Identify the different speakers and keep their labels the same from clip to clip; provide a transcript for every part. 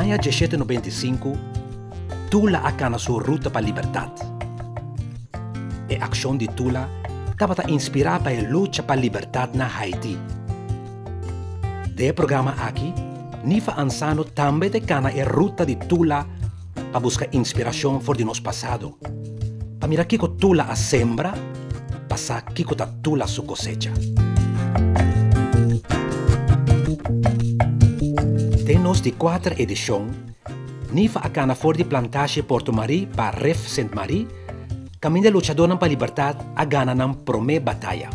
Speaker 1: Aña 1795, Tula a kana su ruta pa libertat. E akshon di Tula tabata inspirá pa e lucha pa libertat na Haiti. Den e programa aki, Nifa Ansano tambe ta kana e ruta di Tula pa buska inspirashon for di nos pasado, pa mira kiko Tula a sembra, pa sa kiko ta Tula su kosecha. Den nos di kuater edishon, Nifa a kana for di plantashe Porto Marie pa Rif Sint Marie, kaminda luchadónan pa libertat a gana nan promé bataya.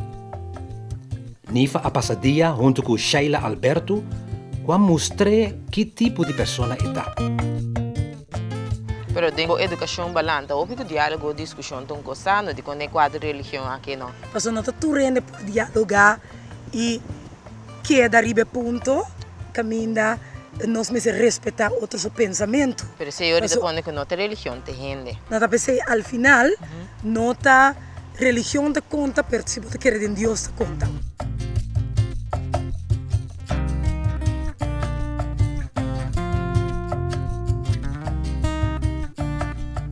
Speaker 1: Nifa a pasa dia huntu ku Sheila Alberto ku a mustr'é ki tipo di persona e ta.
Speaker 2: Pero den bo edukashon balanta hopi ku diálogo, diskushon ta un kos sano, dikon den kuadro di religion aki no?
Speaker 3: Pasobra no ta tur hende por dialogá i keda riba e punto kaminda nos mester respetá otro su pensamentu.
Speaker 2: Pero esei ora ta pone ku no ta religion, ta hende.
Speaker 3: No ta p'esei al final no ta Religion ta konta pero si bo ta kere den Dios ta konta.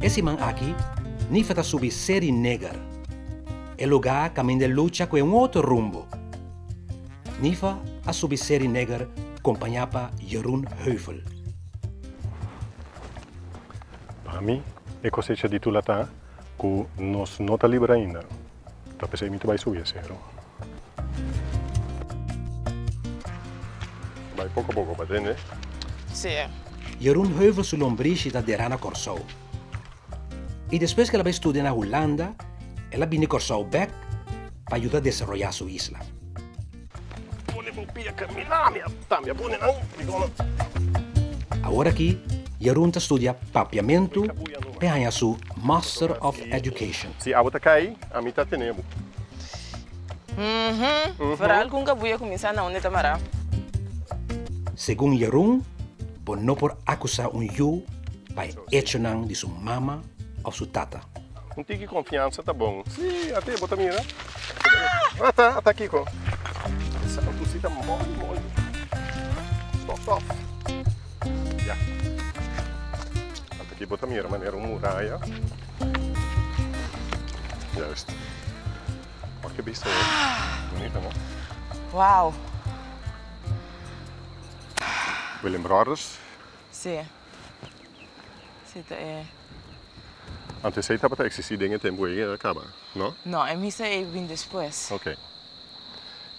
Speaker 1: E siman aki, Nifa ta subi Seri Neger, e lugá kaminda e lucha ku e un otro rumbo. Nifa a subi Seri Neger kompañá pa Jeroen Heuvel.
Speaker 4: Pa mi, e kosecha di Tula ta Ku nos no ta liber ainda. Ta p'esei mi ta bai subi e sero. Bai poko poko pa tende.
Speaker 2: Sí.
Speaker 1: Jeroen Heuvel su lombrishi ta derá na Kòrsou. I despues ku el a bai studia na Hulanda, el a bini Kòrsou bèk pa yuda desaroyá su isla.
Speaker 4: Pone bo pia camina mi a tambe a pone nan mi kono.
Speaker 1: Awor aki Jeroen ta studia papiamentu p'e haña su Master of Education.
Speaker 4: Si abo ta kai, ami ta tene bo.
Speaker 2: Vooral ku un kabuya kuminsá na unda e ta mará.
Speaker 1: Segun Jeroen, bo no por akusá un yu pa e echonan di su mama òf su tata.
Speaker 4: Un tiki konfiansa ta bon. Sí, ate bo ta mira. Ata, ata kiko. E santu si ta moli moli. Stof stof. Ya. Ata ki bo ta mira manera un muraya. Juist. Wak e bista hoor. Bunita no?
Speaker 2: Wow.
Speaker 4: Willem Brothers.
Speaker 2: Sí. Sí ta e.
Speaker 4: Anto esei tabata eksistí den e tempu ei a kaba, no?
Speaker 2: No, e misa ei bin despues.
Speaker 4: Ok.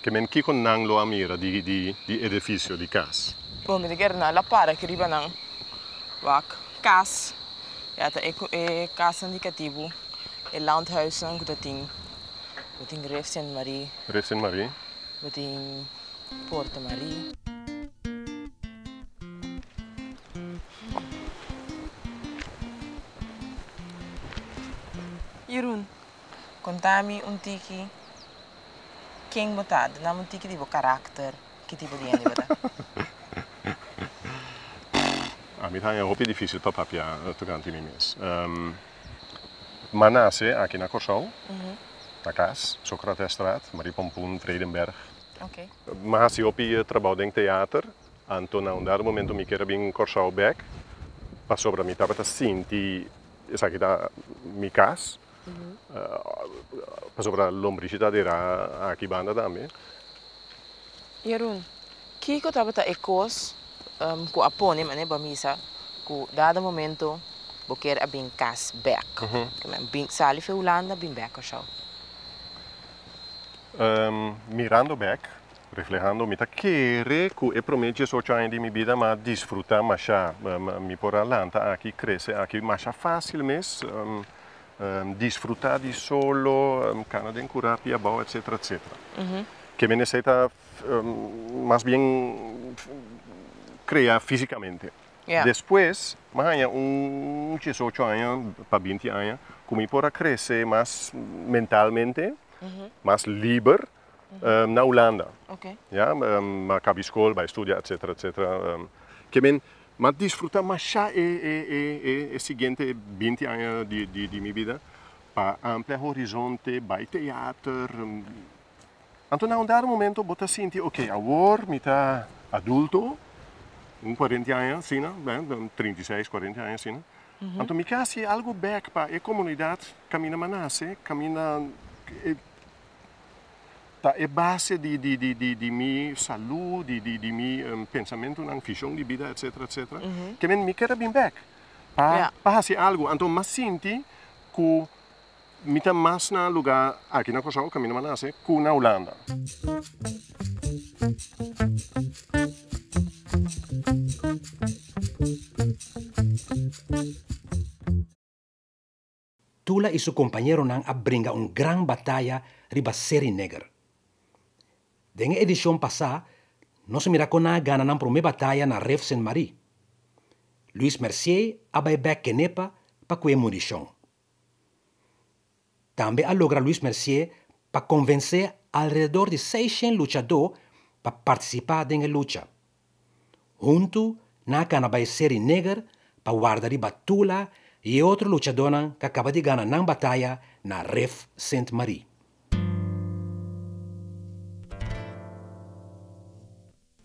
Speaker 4: Ke men kiko nan lo a mira di di di edifisio di kas?
Speaker 2: Bon, mi ta kere nan la para aki riba nan wak kas. Ya ta e e kasnan di katibu, e landhuisnan ku ta tin. Bo tin Rif Sint Marie.
Speaker 4: Rif Sint Marie.
Speaker 2: Bo tin Porto Marie. Jeroen, konta mi un tiki ken bo ta. Duna mi un tiki di bo karakter, ki tipo di hende bo ta.
Speaker 4: Ami ta haña hopi difísil pa papia tokante mi mes. M'a nase aki na Kòrsou, na kas, Socratesstraat, Marie Pompoen, Vredenberg. M'a hasi hopi trabou den teater. Anto na un dado momento mi kier a bin Kòrsou bèk pasobra mi tabata sinti esaki ta mi kas, pasobra Lombrishi ta dera aki banda tambe.
Speaker 2: Jeroen, kiko tabata e kos ku a pone manera bo a misa ku dado momento bo kier a bin kas bèk? Bin sali for Hulanda bin bèk Kòrsou.
Speaker 4: Mirando bèk, Reflehando, mi ta kere ku e promé diesocho aña di mi bida m'a disfrutá mashá. Mi por a lanta aki, krese aki masha fásil mes, disfrutá di solo, kana den kurá pia abou, etsetera, etsetera. Ke men esei ta mas bien krea físikamente. Despues m'a haña un diesocho aña pa binti aña ku mi por a krese mas mentalmente, mas liber. Na Hulanda. Ya, m'a kabi skol, bai studia, etsetera, etsetera. Ke men, m'a disfruta masha e e e e e siguiente binti aña di di di mi bida pa amplia horizonte, bai teater. Anto na un dado momento bo ta sinti, oke, awor mi ta adulto. Un 40 aña asina, 36, 40 aña asina. Anto mi ke hasi algu bèk pa e komunidat kaminda mi a nase, kaminda ta e base di di di di di mi salú, di di di mi pensamentunan, vishon di bida, etsetera, etsetera. Ke men mi kere bin bèk pa pa hasi algu. Anto mi a sinti ku Mi ta mas na lugá aki na Kòrsou kaminda mi a nase ku na Hulanda.
Speaker 1: Tula i su kompañeronan a bringa un gran bataya riba Seri Neger. Den e edishon pasá nos a mira kon nan a gana nan promé bataya na Rif Sint Marie. Luis Mercier a bai bèk Kenepa pa kue munishon. Tambe a logra Luis Mercier pa konvensé alrededor di seishen luchadó pa partisipá den e lucha. Huntu nan a kana bai Seri Neger pa warda riba Tula i e otro luchadónan ku a kaba di gana nan bataya na Rif Sint Marie.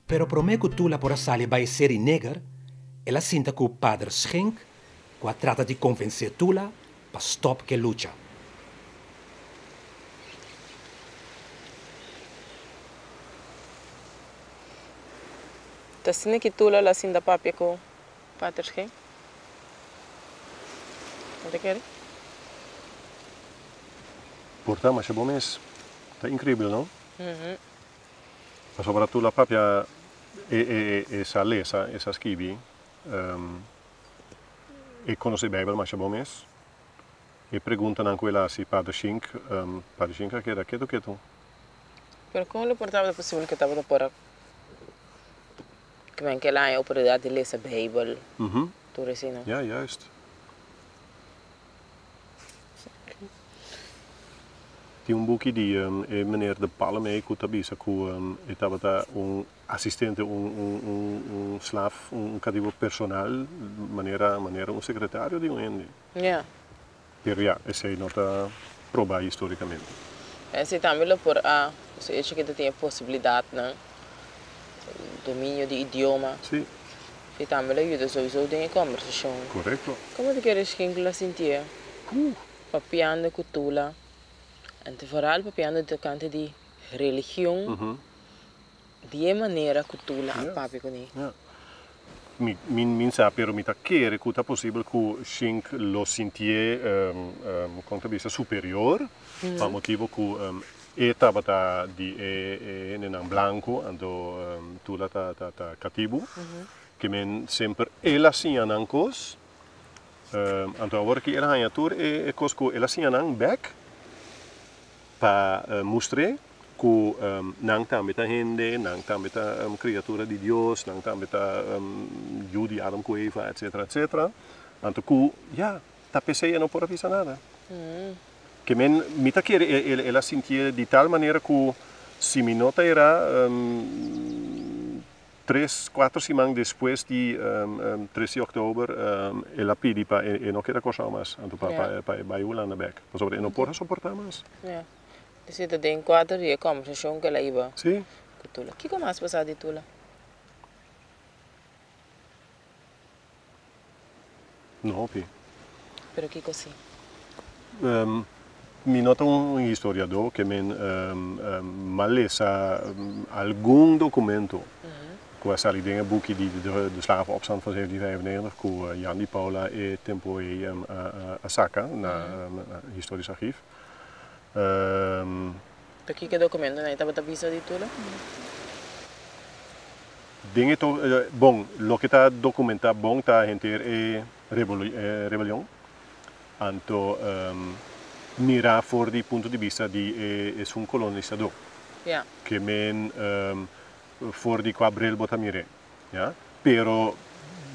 Speaker 1: Pero promé ku Tula por a sali bai Seri Neger, el a sinta ku Pader Schenk ku a trata di konvensé Tula pa stòp ku e lucha.
Speaker 2: Ta asina ki Tula lo a sinta papia ku Pater Schenk? Bo ta kere?
Speaker 4: Por ta masha bo mes. Ta inkribel, no? Pasobra tur la papia e sa lesa, e sa skibi, e konosé Beibel masha bon mes. E preguntanan ku el a hasi Pader Schinck, Pader Schinck a keda ketu ketu.
Speaker 2: Pero kon lo por tabata posibel ku e tabata por a kimen kel aña oportunidat di lesa Beibel, tur esei?
Speaker 4: Ja, juist. Tin un buki di e meneer De Palm ei ku ta bisa ku e tabata un asistente, un slaaf, un katibu personal, manera manera un sekretario di un hende.
Speaker 2: Ja.
Speaker 4: Pero ya, esei no ta probá histórikamente.
Speaker 2: Esei tambe lo por a, su echo ku e ta tin e posibilidatnan, dominio di idioma.
Speaker 4: Sí.
Speaker 2: Esei tambe lo yuda souiso den e kòmbersashon.
Speaker 4: Korekto.
Speaker 2: Komo ta kere Schinkle a sintié? Papiando ku Tula, anto vooral papiando tokante di religion, di e manera ku Tula a papia kuné.
Speaker 4: Mi mi sa, pero mi ta kere ku ta posibel ku Shink lo sintié, kon ta bisa, superior, pa motibu ku e tabata di e hendenan blanku, anto Tula ta ta katibu, ke men semper el a siña nan kos. Anto awor ki el a haña tur e kos ku el a siña nan bèk pa mustr'é ku nan tambe ta hende, nan tambe ta kriatura di Dios, nan tambe ta yu di Adam ku Eva, etsetera, etsetera. Anto ku, ya, ta p'esei e no por a bisa nada. Ke men, mi ta kere el a sintié di tal manera ku si mi no ta erá, Tres, cuatro siman despues di tres di october el a pidi pa e no keda Corsou mas, anto pa pa e bai Hulanda bek, pasobra e no por a soporta mas.
Speaker 2: Ya. Esei ta den cuatro di e conversacion cu el a hiba
Speaker 4: Si.
Speaker 2: cu Tula. Kico mas pasa di Tula?
Speaker 4: No hopi.
Speaker 2: Pero kiko si?
Speaker 4: Mi no ta un historiadó ke men m'a lesa algun dokumento ku a sali den e buki di De Slavenopstand van 1795 ku Jan di Paula e tempu ei a saka na Historisch Archief.
Speaker 2: Pero kiko e dokumentonan ei tabata bisa di Tula?
Speaker 4: Den e to, bon, loke ta dokumentá bon ta henter e rebelion. Anto mirá for di punto di bista di e esun kolonisadó. Ke men for di kua bril bo ta mir'é, ya. Pero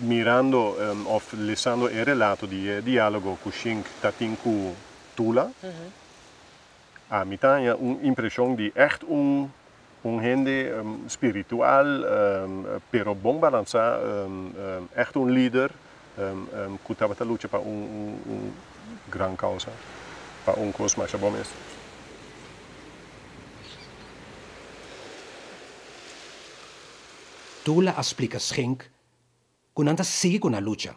Speaker 4: mirando òf lesando e relato di e diálogo ku Schinck ta tin ku Tula, ami ta haña un impreshon di ègt un Un hende spiritual, pero bon balansá, ègt un lider ku tabata lucha pa un gran kousa, pa un kos masha bon mes.
Speaker 1: Tula a splika Schenk ku nan ta sigui ku nan lucha.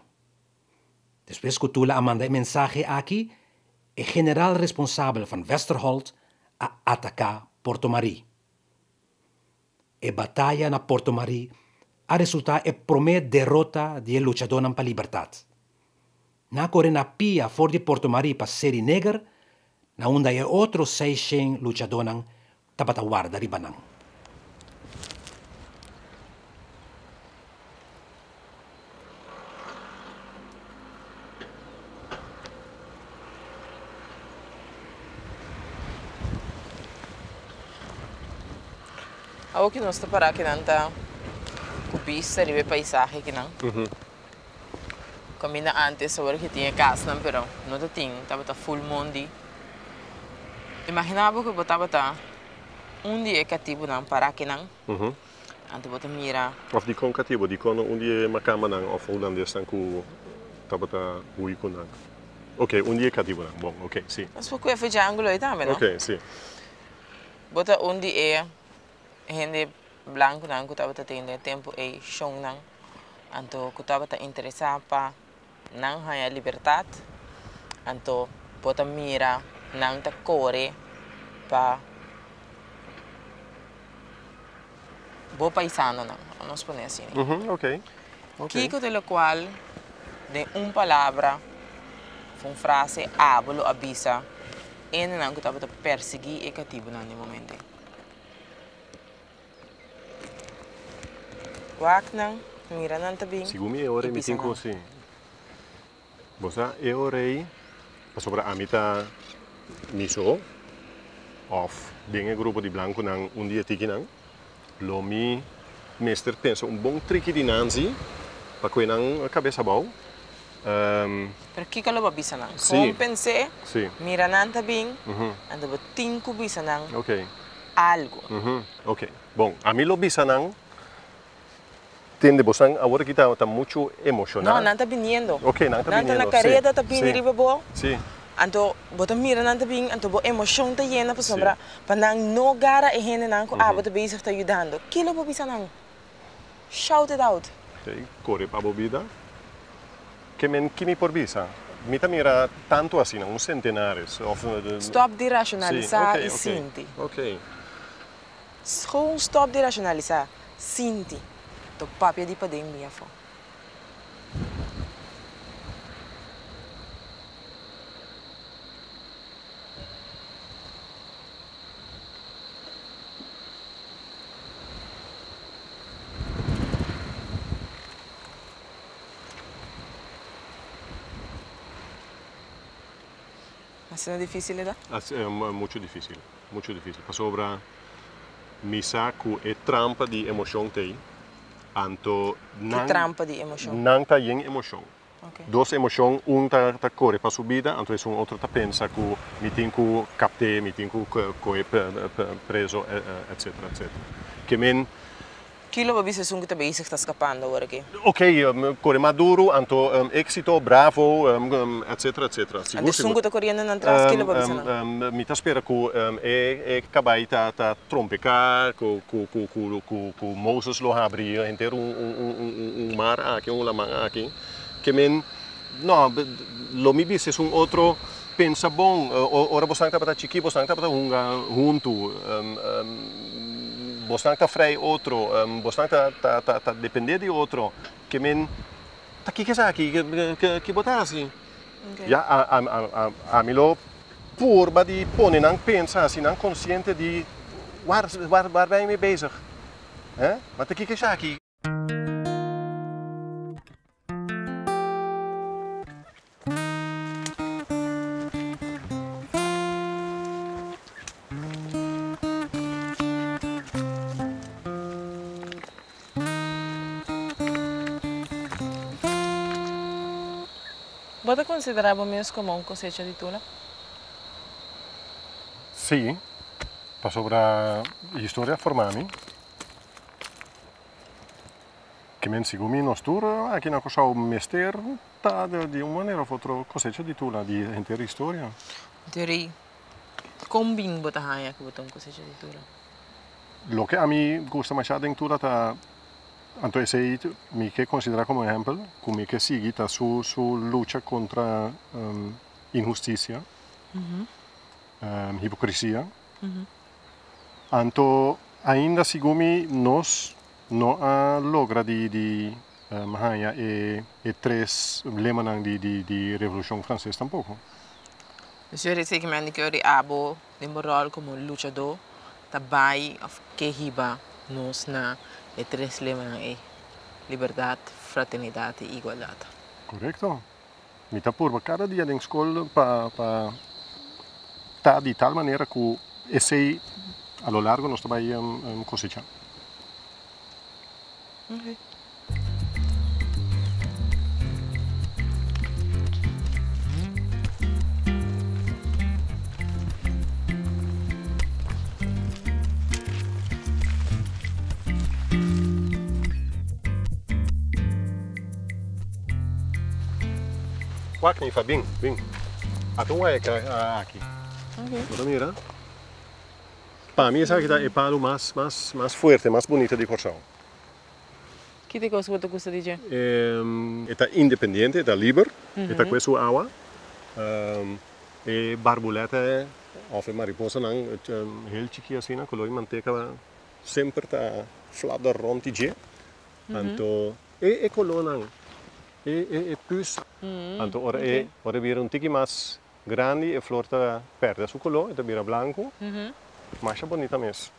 Speaker 1: Despues ku Tula a manda e mensahe aki, e general responsabel van Westerholt a ataká Porto Marie. E bataya na Porto Marie a resultá e promé derota di e luchadónan pa libertat. Nan a kore na pia for di Porto Marie pa Seri Neger, na unda e otro seishen luchadónan tabata warda riba nan.
Speaker 2: Awor ki nos ta para kinan ta ku bista riba e paisahe kinan. Kaminda antes awor ki tin e kasnan pero no ta tin, tabata full mondi. Imagina bo ku bo tabata un di e katibunan para kinan. Anto bo ta mira.
Speaker 4: Of dikon katibu? Dikon no un di e makamanan of hulandesnan ku tabata hui ku nan? Oke, un di e katibunan. Bon, oke, si.
Speaker 2: Nos por kue fecha angulo ei tambe, no?
Speaker 4: Oke, si.
Speaker 2: Bo ta un di e hende blankunan ku tabata tin den e tempu ei shonnan, anto ku tabata interesá pa nan haña libertat, anto bo ta mira nan ta kore pa. Bo paisanonan, nos pone asina. Kiko ta lokual den un palabra of un frase abo lo a bisa hendenan ku tabata persiguí e katibunan den momento ei? Wak nan, mira nan ta bin
Speaker 4: Segun mi e ora
Speaker 2: i
Speaker 4: ei mi
Speaker 2: bisa
Speaker 4: tin ku
Speaker 2: nan.
Speaker 4: si. Bo sa e ora ei pasobra ami ta mi so of den e grupo di blankunan un di e tikinan lo mi mester pensa un bon triki di Nanzi pa kue nan kabes abou.
Speaker 2: Pero kiko lo bo bisa nan? Gewoon pens'é, mira nan ta bin, anto bo tin ku bisa nan algu.
Speaker 4: Ok, bon, ami lo bisa nan Tende bosan awor aki ta mucho emociona.
Speaker 2: No, nan ta biniendo.
Speaker 4: Ok, nan ta biniendo.
Speaker 2: Nan ta na careda ta bini riba bo.
Speaker 4: Si.
Speaker 2: Anto bo ta mira nan ta bin, anto bo emocion ta yena pasobra pa nan no gara e hendenan cu abo ta bezig ta yudando. Kilo bo bisa nan? Shout it out.
Speaker 4: Ok, core pa bo bida. Ke men ki mi por bisa? Mi ta mira tanto asina, un centenares of.
Speaker 2: Stop di racionalisa y sinti.
Speaker 4: Ok.
Speaker 2: Gewoon stop di racionalisa. Sinti. To papia di paden bin afó. Asina difícil e ta?
Speaker 4: Mucho difícil, mucho difícil. Pasobra Mi sa ku e trampa di emoshon t'ei, anto
Speaker 2: nan. Ki trampa di emoshon?
Speaker 4: Nan ta yen emoshon. Dos emoshon, un ta kore pa su bida, anto esun otro ta pensa ku mi tin ku kapt'é, mi tin ku kohe preso, etsetera, etsetera. Ke men.
Speaker 2: Ki lo bo bisa esun ku ta bezig ta skapando awor aki?
Speaker 4: Ok, kore mas duru, anto éksito, bravo, etsetera, etsetera.
Speaker 2: Sigur, Anto esun ku ta koriendo nan tras, ki lo bo bisa nan?
Speaker 4: Mi ta spera ku e kabai ta trompeká, ku Moses lo habri henter un mar aki, un laman aki. Ke men, no, lo mi bisa esun otro, pensa bon, ora bosnan tabata chikí, bosnan tabata hunga huntu. Bosnan ta frei otro, bosnan ta depende di otro, ke men ta kiko esaki, ki bo ta hasi? Ya ami lo purba di pone nan pensa, hasi nan konsiente di war war ben mi bezig, ma ta kiko esaki?
Speaker 2: Bo ta konsiderá bo mes komo un kosecha di tula?
Speaker 4: Sí, pasobra historia a forma mi. Ke men segun mi nos tur aki na Kòrsou mester ta di un manera of otro kosecha di tula di henter historia.
Speaker 2: Deri, kon bin bo ta haña ku bo ta un kosecha di tula?
Speaker 4: Loke ami gusta masha den tula ta Anto esei mi ke konsiderá komo ehèmpel ku mi ke sigui ta su su lucha kontra inhustisia, hipokrisia. Anto ainda segun mi nos no a logra di di haña e e tres lemanan di di di Revolushon Franses tampoko.
Speaker 2: Mesur esei ki mi a indiká di abo den bo ròl komo luchadó ta bai òf ke hiba nos na e tres lemanan ei, liberdat, fraternidat i igualdat.
Speaker 4: Korekto. Mi ta purba kada dia den skol pa pa ta di tal manera ku esei a lo largo nos ta bai kosechá.
Speaker 2: Okay.
Speaker 4: Wak mi fa bin, bin. Ata un waya aki. Bo ta mira? Pa mi esaki ta e palu mas, mas, mas fuerte, mas bunita di Kòrsou.
Speaker 2: Ki ta e kos ku bo ta gusta di dje?
Speaker 4: E ta independiente, e ta liber, e ta kue su awa. E barbulètè òf e mariposanan hel chikí asina, koló di manteka semper ta fladder rònt di dje. Anto e kolónan, e pus. Anto ora e ora e bira un tiki mas grandi e flor ta pèrdè su koló, e ta bira blanku. Masha bonita mes.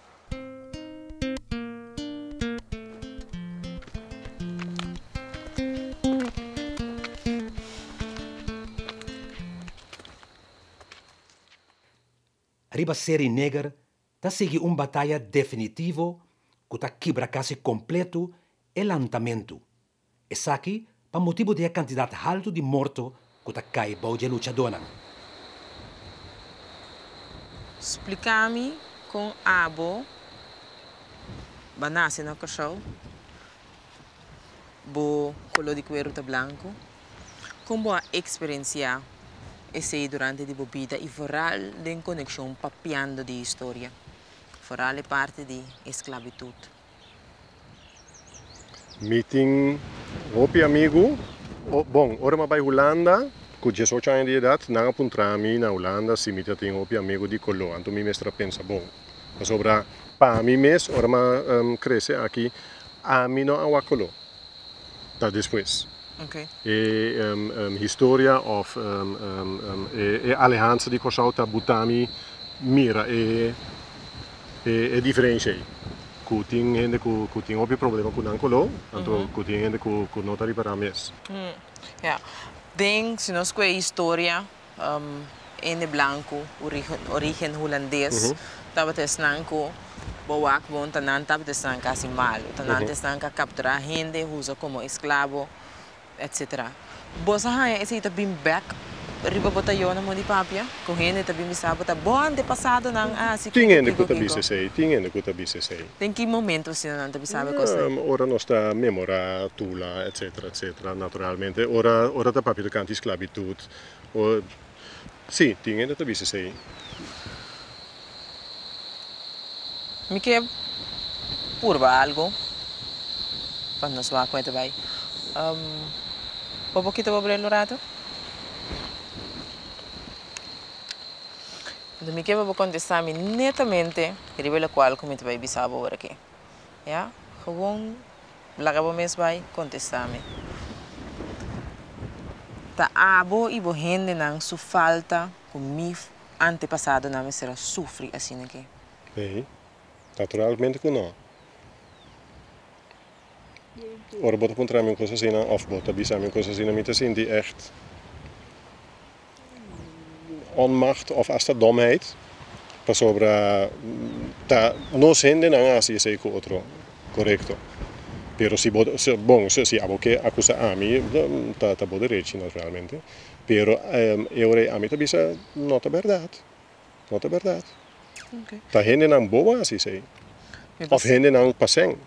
Speaker 1: Riba Seri Neger ta sigui un bataya definitivo ku ta kibra kasi kompletu e lantamentu. Esaki pa motibu di e kantidat haltu di morto ku ta kai bou dje luchadónan.
Speaker 2: Splika mi kon abo ba nase na Kòrsou, bo koló di kueru ta blanku, kon bo a eksperensiá esei durante di bo bida i foral den konekshon papiando di historia, foral e parti di esklabitut.
Speaker 4: Mi tin hopi amigu. Bon, ora mi a bai Hulanda ku diesocho aña di edat, nan a puntra mi na Hulanda si mi ta tin hopi amigu di koló. Anto mi mester a pensa bon, pasobra pa mi mes ora mi a krese aki, ami no a wak koló. Ta despues. E historia òf e alehansa di Kòrsou ta buta mi mira e diferensha ei. Ku tin hende ku tin hopi problema ku nan koló, anto ku tin hende ku no ta ripará mes.
Speaker 2: Ya. Den si nos kue historia hende blanku, origen hulandes, tabata esnan ku bo wak bon ta nan tabata esnan ku hasi malu, ta nan ta esnan ku a kapturá hende, usa komo esklabo, etsetera. Bo sa haña esei ta bin bèk riba bo tayónan mon di papia? Ku hende ta bin bisa bo ta bo antepasadonan a hasi
Speaker 4: Tin
Speaker 2: kiko,
Speaker 4: hende
Speaker 2: kiko,
Speaker 4: ku ta
Speaker 2: kiko?
Speaker 4: bisa esei, tin hende ku ta bisa esei.
Speaker 2: Den ki momento asina nan ta bisa bo e kosnan?
Speaker 4: Ora nos ta memorá Tula, etsetera, etsetera, naturalmente. Ora ora ta papia tokante sklabitut, o sí, tin hende ta bisa esei.
Speaker 2: Mi ke purba algo pa nos wak ku e ta bai. Bo por kita bo bril un ratu? Anto mi ke pa bo kontestá mi netamente riba lokual ku mi ta bai bisa bo ora aki. Ya, gewoon laga bo mes bai kontestá mi. Ta abo i bo hendenan su falta ku mi antepasadonan mester a sufri asina ke?
Speaker 4: Nee, naturalmente ku no. Ora bo ta puntra mi un kos asina òf bo ta bisa mi un kos asina mi ta sinti ègt onmacht òf asta domheid pasobra ta nos hendenan a hasi esei ku otro korekto. Pero si bo, bon, si abo ke akusa ami ta bo derechi naturalmente. Pero e ora ei ami ta bisa, no ta bèrdat, no ta bèrdat. Ta hendenan bobo a hasi esei, òf hendenan pasen.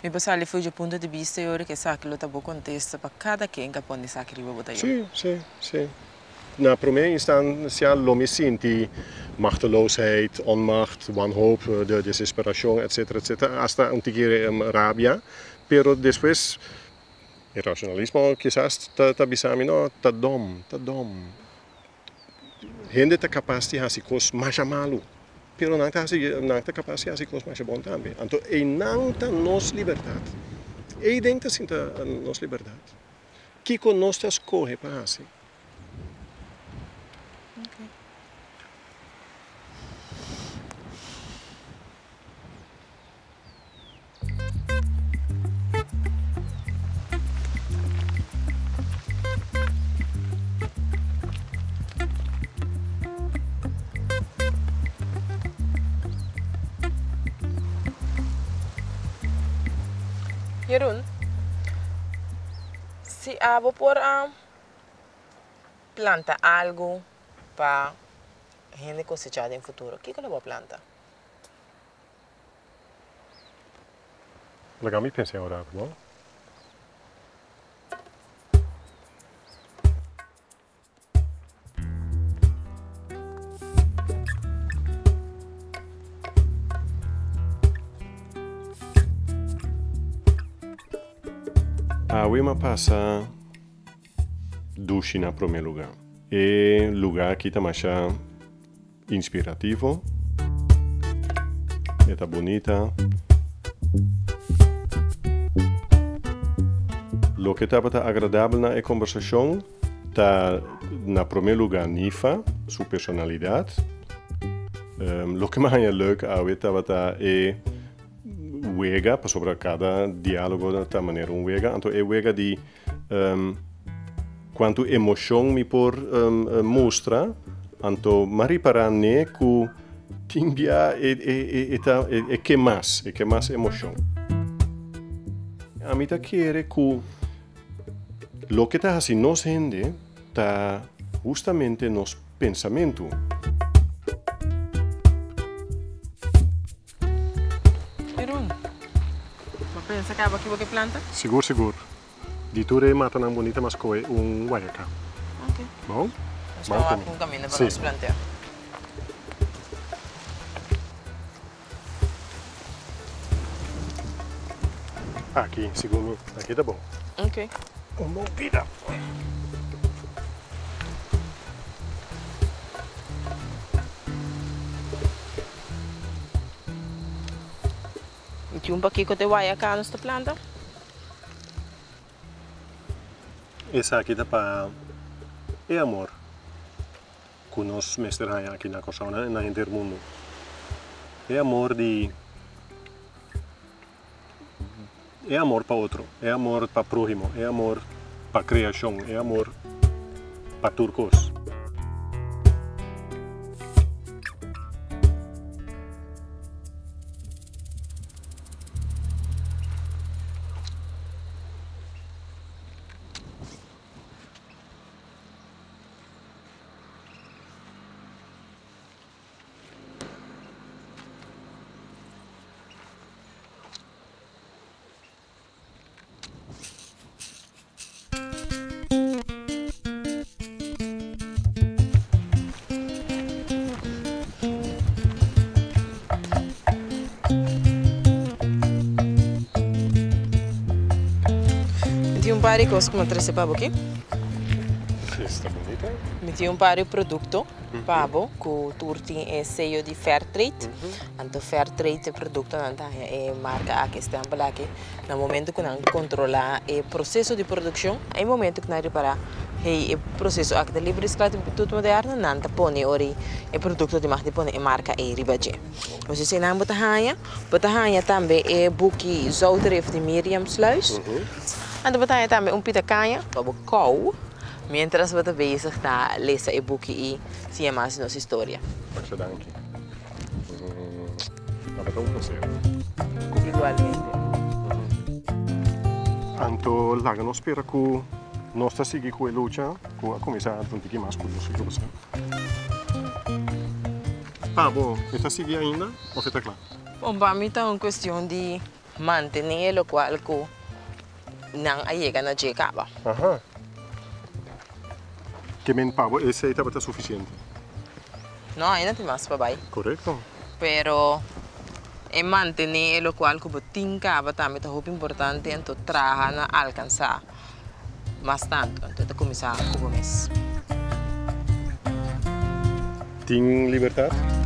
Speaker 2: Mi por sali for dje punto di bista e ora ku esaki lo ta bo kontesta pa kada ken ku a pone esaki riba bo tayo.
Speaker 4: Sí, sí, sí. Na promé instansia lo mi sinti Machteloosheid, onmacht, wanhoop, de desesperacion, etc. Etc. Hasta un tiki rabia. Pero despues e racionalismo kisas ta bisa mi, no, ta dom, ta dom. Hende ta kapas di hasi kos masha malu, pero nan ta hasi, nan ta kapas di hasi kos masha bon tambe. Anto einan ta nos libertat. Eiden ta sinta nos libertat. Kiko nos ta skohe pa hasi?
Speaker 2: Jeroen, si abo por a planta algu pa hende kosechá den futuro, kiko lo bo a planta?
Speaker 4: Laga mi pensa un rato, bo. Awe m'a pasa dushi na prome luga. E luga aki ta masha Inspirativo. E ta bunita. Loke tabata agradabel na e kombersashon ta na promé lugá Nifa su personalidat. Loke mi a haña leuk awe tabata e wega, pasobra kada diálogo ta manera un wega, anto e wega di Cuanto emocion mi por mustra, anto m'a ripara n'e cu tin bia e ta e ke mas, e ke mas emocion. Ami ta kere cu loke ta haci nos hende ta hustamente nos pensamentu.
Speaker 2: Jeroen, bo pensa caba ki bo ke planta?
Speaker 4: Sigur, sigur. Di tur e matanan bunita mas koe un guayaca.
Speaker 2: Ok.
Speaker 4: Bon?
Speaker 2: Nos ban wak un caminda pa nos plantea.
Speaker 4: Aki, segun mi, aki ta bon.
Speaker 2: Ok.
Speaker 4: Un bon pida.
Speaker 2: Mi tin un pakiko te guayaca nos ta planta.
Speaker 4: Esaki ta pa e amor ku nos mester haña aki na Kòrsou i na henter mundu. E amor di e amor pa otro, e amor pa próhimo, e amor pa kreashon, e amor pa tur kos.
Speaker 2: Mi tin un par di kos ku mi a trese pa bo aki.
Speaker 4: Esta bunita.
Speaker 2: Mi tin un par di produkto pa bo ku tur tin e seyo di Fairtrade. Anto Fairtrade e produktonan ta haña e marka aki, e stèmpel aki. Na momento ku nan kontrolá e proseso di produkshon, e momento ku nan ripará hey e proseso aki ta liber di sklabitut moderno, nan ta pone ora e produkto di mag di pone e marka ei riba dje. Entonces esei nan bo ta haña. Bo ta haña tambe e buki Zoutrif di Miriam Sluis. Anto bo ta haña tambe un pita kaña pa bo kou miéntras bo ta bezig ta lesa e buki i siña mas di nos historia.
Speaker 4: Masha danki. Tabata un placer.
Speaker 2: Igualmente.
Speaker 4: Anto laga nos spera cu nos ta sigui cu e lucha cu a cuminsa antes un tiki mas cu nos siglo pasa. Pa bo, e ta sigui ainda of e ta cla?
Speaker 2: Bon, pa mi ta un cuestion di mantene locual cu nan a yega na dje caba.
Speaker 4: Aha. Ke men pa bo esey tabata suficiente?
Speaker 2: No, ainda tin mas pa bai.
Speaker 4: Korekto.
Speaker 2: Pero e mantené e lokual ku bo tin kaba tambe ta hopi importante anto traha na alkansá mas tantu. Anto e ta kuminsá ku bo mes.
Speaker 4: Tin libertat?